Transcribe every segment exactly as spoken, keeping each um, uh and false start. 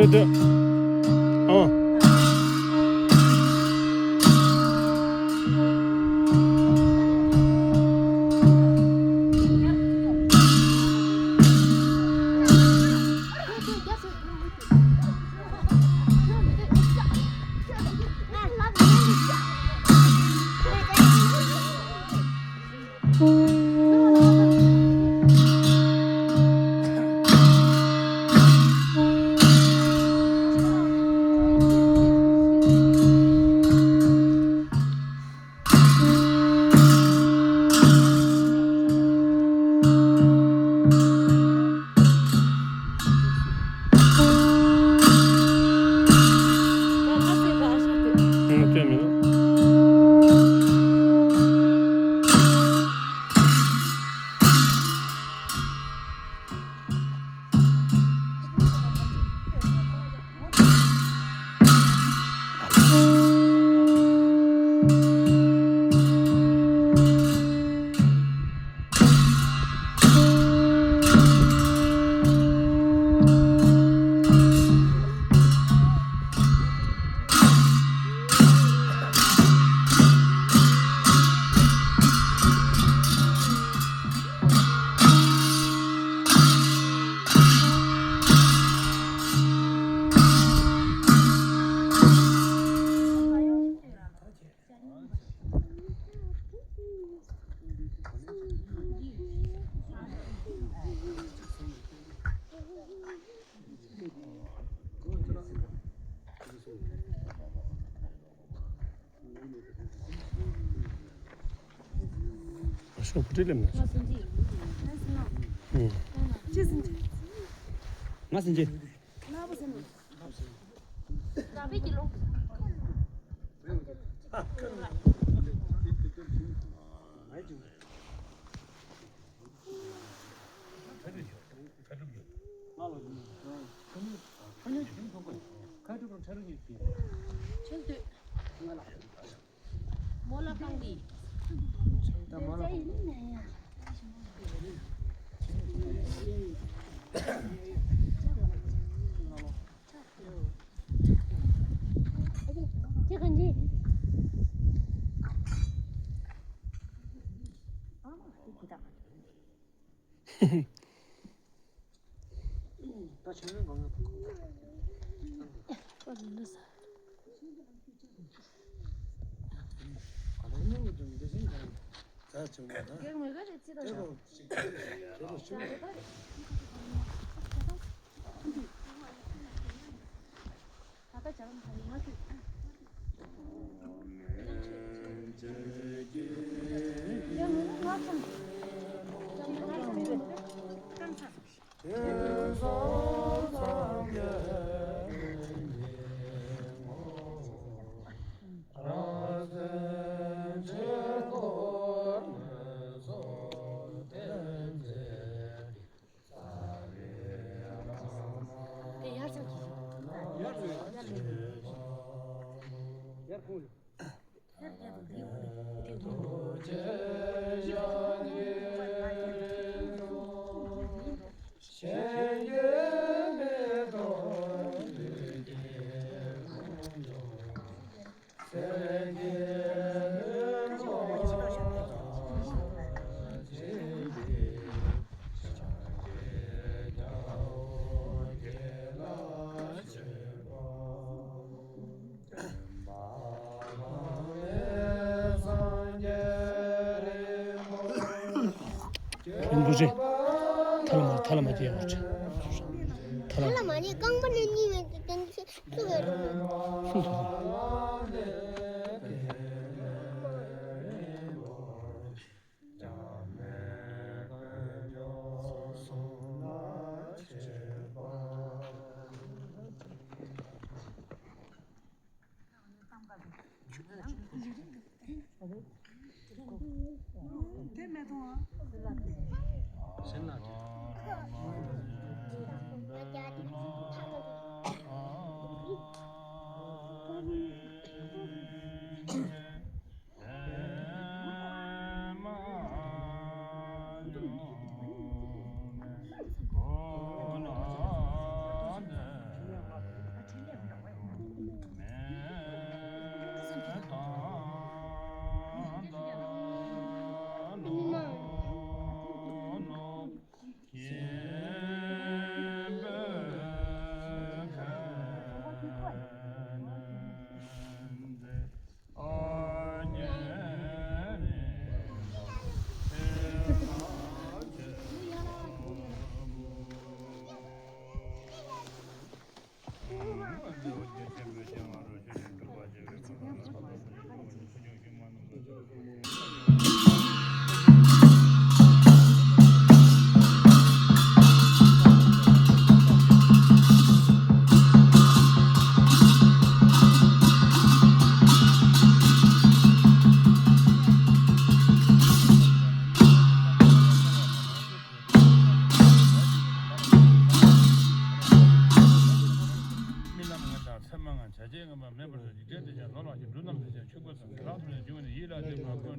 ཨ། ང་ཟིན་གྱི། ང་ཟིན་གྱི། དེ་ཡར་ཙམ་གྱིས། ཡར་ཙམ། ཡར་ཁོང་། རིན་པོ་ཆེ། ཐ་ལ་མ་ཐ་ལ་མ་སྐྱེས་པར་བྱེད། ཐ་ལ། ཐ་ལ་མ་ནི་རྐང་པ་ནས་གཉིས་མེད་ཀྱི་ཀྱང་ཤི་ཐུག་གི་རེད། ཤི་ཐུག་གི། དེ་མེད་དོ། སེམས་ལ།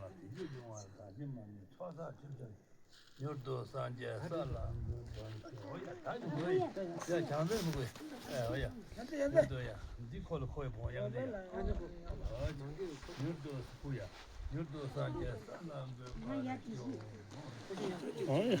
ལ་དེ་བཞིན་འབྱུང་བར་གང་ཞིག་མ་ནུས་ཚོགས་བསགས་ཆུ་ཕྱིར། མྱུར་དུ་སངས་རྒྱས་ས་ལ་འགོད་པར་ཤོག་ཨོ་ཡ། ད་ནི་འགོད་ཡ། ཡ་བྱང་སེམས་མི་དགོས། ཨེ་ཨོ་ཡ། མྱུར་དུ་ཡ། འདི་ཁོ་ལ་ཁོའི་བོང་ཡང་ལ་ཡ། ཨོ་མྱུར་དུ་སྐུ་ཡ། མྱུར་དུ་སངས་རྒྱས་ས་ལ་འགོད་པར་ཤོག་ཨོ་ཡ།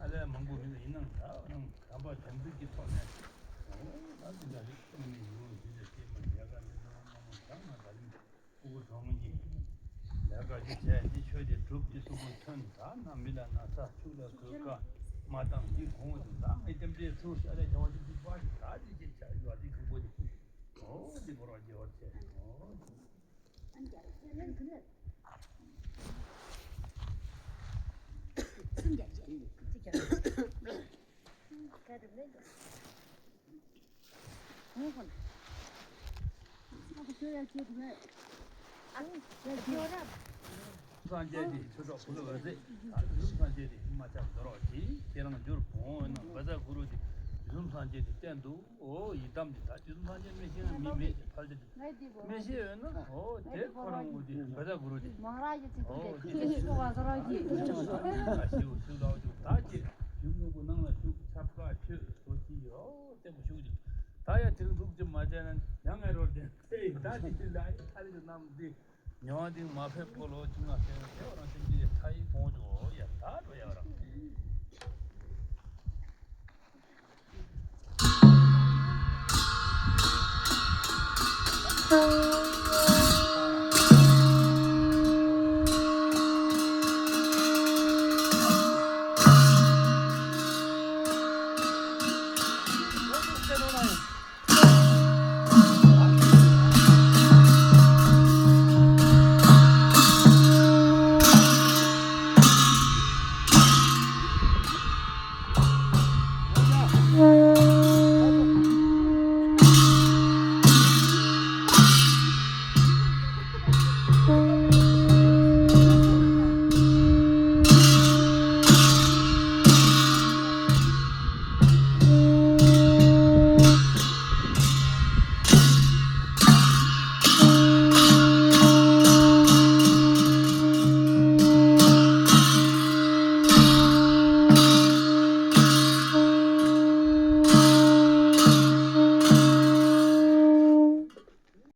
ཨ་ལས་མང་པོ་མི་ལ་ཡིན་ནང་ད་ནང་དམ་པ་དམ་ཚིག་གི་ཐོག་ནས་འོ་ད་འདི་འདྲ་ཞིག་གཏོང་ནས་ཡོང་ཞེས་བྱས་མ་རྒྱ་གར་མི་ཚོ་མང་པོ་ད་ང་ད་རིང་ཕྲུ་གུ་གྲོངས་ཀྱི་ལས་ཀ་ཅིག་བྱས་འདི་ཆོས་དེ་སྒྲུབ་ཀྱི་གསུང་གི་ཐོན་ད་ན་མི་ལ་ན་ཚ་ཕྱུགས་ལ་གོད་ཁ་མ་བཏང་འདི་གོང་དུ་ད་ངའི་རྟེན་འབྲེལ་ཚུར་ཤ་ལས་བྱ་བ་ཅིག་འདི་པ་ཞིག་ད་འདི་ཅིག་བྱ་ཡོད་འདི་ཁུག་པོ་འདི་འོ་འདི་བོར་བ་རྒྱལ་བར་བྱས་འོ། སངས་རྒྱས་ཀྱི་ཆོས་གྲོགས་བུ་ལ་འོད་ཟེར། ཨ་དུས་གསུམ་སངས་རྒྱས་ཀྱི་མ་ཆགས་འགྲོ་རོགས་གྱིས། ཁྱེད་རང་འགྱུར་བོང་བའི་ནང་བཛྲ་གུ་རུ་གྱི་དུས་གསུམ་སངས་རྒྱས་ཀྱི་རྟེན་དུ། ཨོ་ཡི་དམ་དེ་ད་དུས་གསུམ་སངས་རྒྱས་མི་ཤེས་ན་མི་མེད་ཕལ་ཆེར་མི་ཤེས་ཡོད་ན་ཨོ་དེ་ཁོ་རང་ངོ་དེ་བཛྲ་གུ་རུ་དེ་མང་ར་ཡི་ཚིག་ཨོ་དེ་དེ་ཤི་ཤི་བ་ཟ་ར་གི་ཤི་ལའོ་ཅུ་ད་ཀྱེ་ཡུམ་ངོ་བོ་ནང་ལ་བཞུགས་ཆབ་ཀ་ཆོས་སོ་ཅི་ཡོ་བརྟན་པོ་བཞུགས་ཀྱི་ད་ཡ་དེ་རིང་འདུག་ཅི་མ་བྱས་ན་ཡང་ངའི་རོར་དེ་ད་དེ་དེ་ལ་ཡི་ཐ་རི་གི་རྣམས་དེ། ཉི་མ་འདི་མ་ཕེབས་གོ་ལོ་ཅི་ང་ཟེར་ན་དེ་བ་རང་སེམས་ཀྱི་ཐ་ཡིག་ཕོངས་ཀྱི་འོ་ཡ་ད་འགྲོ་ཡ་རང་།